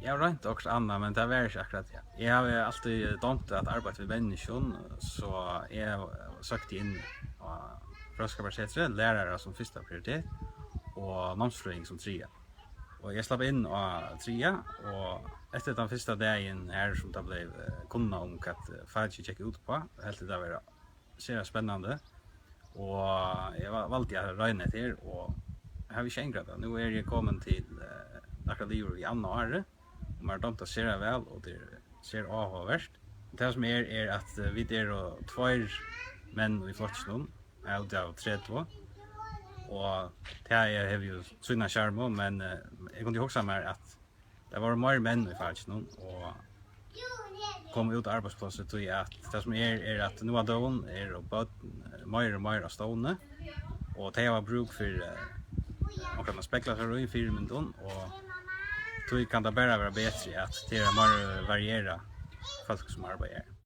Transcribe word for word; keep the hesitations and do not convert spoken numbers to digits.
Eg havi roynt okkurt annað, men tað var ikki akkurát tað. Eg havi altíð dámt at arbeitt við menniskjum, so eg søkti inn á Fróðskaparsetrið, lærara sum fyrsta prioritet og námsfrøðing sum triðja. Og eg slapp inn á triðja, og eftir tann fyrsta dagin her, sum tað bleiv, eh, kunnað um, hvat, eh, fakið gekk út uppá, helt eg tað vera sera spennandi, og eg va-, valdi at royna hetta her, og eg havi ikki angrað tað. Nú eri eg komin til, eh, nakrar liður í annað árið, og mær dámdi tað sera væl, og tað er sera áhugavert. Tað sum er, er at, eh, vit eru tveir menn í flokkinum, av, av tretivu, og tað er, hevur jú sína sjarmu, men, eh, eg kundi hugsað mær, at tað vóru meir menn í fakinum og koma út á arbeiðsplássið, tí at tað sum er, er at nú á døgum eru børn, eh, meir og meir á stovni, og tey hava brúk fyri, eh, onkran at spegla sær í, fyrimyndum, og tí kann tað bara vera betri, at tað er meir varierað fólk sum arbeiðir her.